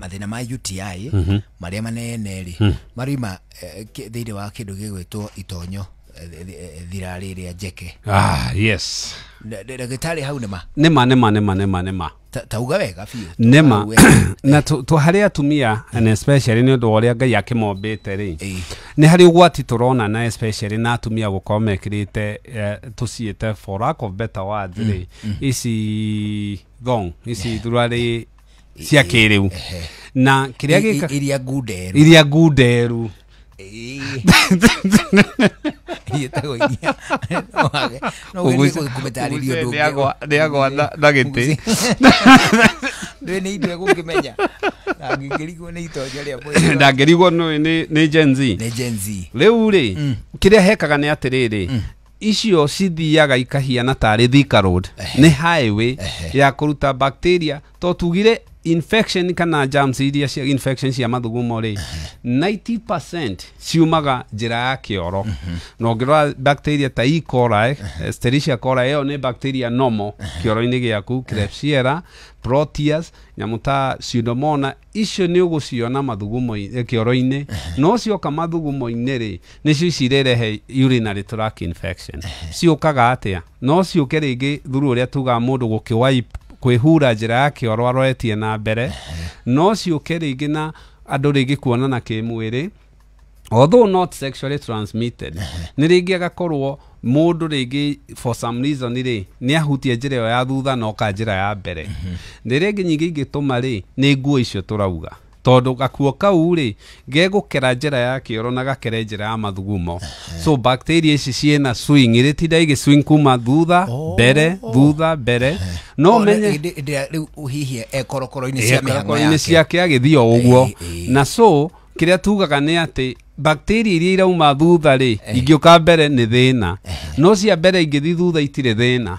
Mathĩna ma UTI marĩa manene rĩ marima thĩinĩ wa kĩndũ gĩgwĩtwo itonyo, thirarĩ rĩa njeke. Ah, yes. Ndagĩtarĩ, hau nĩma? Nĩma, nĩma, nĩma, nĩma, nĩma. Tauga wega biũ. Nĩma. Hau wega. Na harĩ atumia, and especially nĩ ũndũ wa ũrĩa Ngai akĩmombĩte rĩ, nĩ harĩ ũgwati tũrona, na especially na atumia gũkorwo mekĩrĩte tũciĩte, for lack of better words rĩ, ici thong, ici thuruarĩ cia kĩrĩu, na kĩrĩa gĩka Iria ngunderu. Iria ngunderu. Iĩtagwo iria no ũgerie kũmĩtarĩria ũndũ ũngĩ. Nĩagwa na gĩtĩ. Ndũĩ nĩ indo egũkĩmenya na ngĩkĩrigwo nĩ itonyo rĩa mwĩrĩ. Ndangĩrigwo nĩ Gen Z. Nĩ Gen Z. Rĩu rĩ, kĩrĩa hekaga nĩ atĩrĩrĩ, icio cithiaga ikahiana tarĩ Thika Road, nĩ highway ya kũruta bacteria, to tugire infection kana germs iria cia infection cia mathugumo rĩ, 90% ciumaga njĩra ya kĩoro. Na ũngĩrora bacteria ta E. coli, Escherichia coli, ĩyo nĩ bacteria normal kĩoro-inĩ gĩaku, Klebsiella, Proteus, nyamũ ta Pseudomonas, icio nĩ ũgũciona mathugumo kĩoro-inĩ. No cioka mathugumo-inĩ rĩ, nĩcio ici irerehe urinary tract infection. Ciũkaga atĩa? No ciũke rĩngĩ through ũrĩa tugaga mũndũ gũkĩ kwĩhura njĩra ya kĩoro aroretie na mbere. No ciũke rĩngĩ na andũ rĩngĩ kuonana kĩmwĩrĩ, although not sexually transmitted. Nĩ rĩngĩ agakorwo mũndũ rĩngĩ for some reason rĩ, nĩ ahutia njĩra ĩyo ya thutha na oka njĩra ya mbere. Nĩ rĩngĩ nyingĩ ingĩtũma rĩ, nĩ nguo icio tũrauga, tondũ gakuo kau rĩ, gegũkera njĩra ya kĩoro na gakere njĩra ya mathugumo. So bacteria ici ciĩna swing, irĩtinda igĩ swing kuma thutha mbere, thutha mbere, no menye. Hĩndĩ ĩrĩa rĩu hihi e korokoro-inĩ cia mĩhang'o korokoro-inĩ yake. Ciake agĩthiĩ o ũguo. Na so kĩrĩa tugaga nĩ atĩ bacteria iria irauma thutha rĩ, ingĩũka mbere nĩ thĩna, no cia mbere ingĩthiĩ thutha itirĩ thĩna.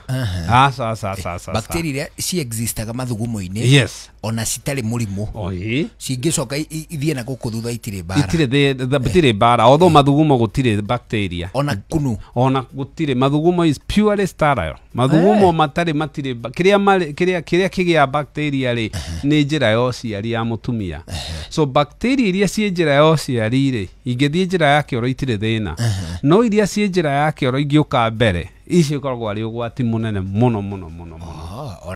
Aca, aca, aca, aca. Bacteria iria ci-existaga mathugumo-inĩ ona citarĩ mũrimũ, Oi. cingĩcoka ithiĩ na gũkũ thutha itirĩ mbara. Itirĩ mbara, although mathugumo gũtirĩ bacteria. Ona kunu? Ona gũtirĩ. Mathugumo is purely sterile. Mathugumo matarĩ, matirĩ kĩrĩa marĩ, kĩrĩa kĩgĩa bacteria rĩ, nĩ njĩra ya ũciari ya mũtumia. So bacteria iria ciĩ njĩra ya ũciari rĩ, ingĩthiĩ njĩra ya kĩoro itirĩ thĩna, no iria ciĩ njĩra ya kĩoro ingĩũka mbere, icio ikoragwo arĩ ũgwati mũnene mũno mũno mũno mũno. Oh.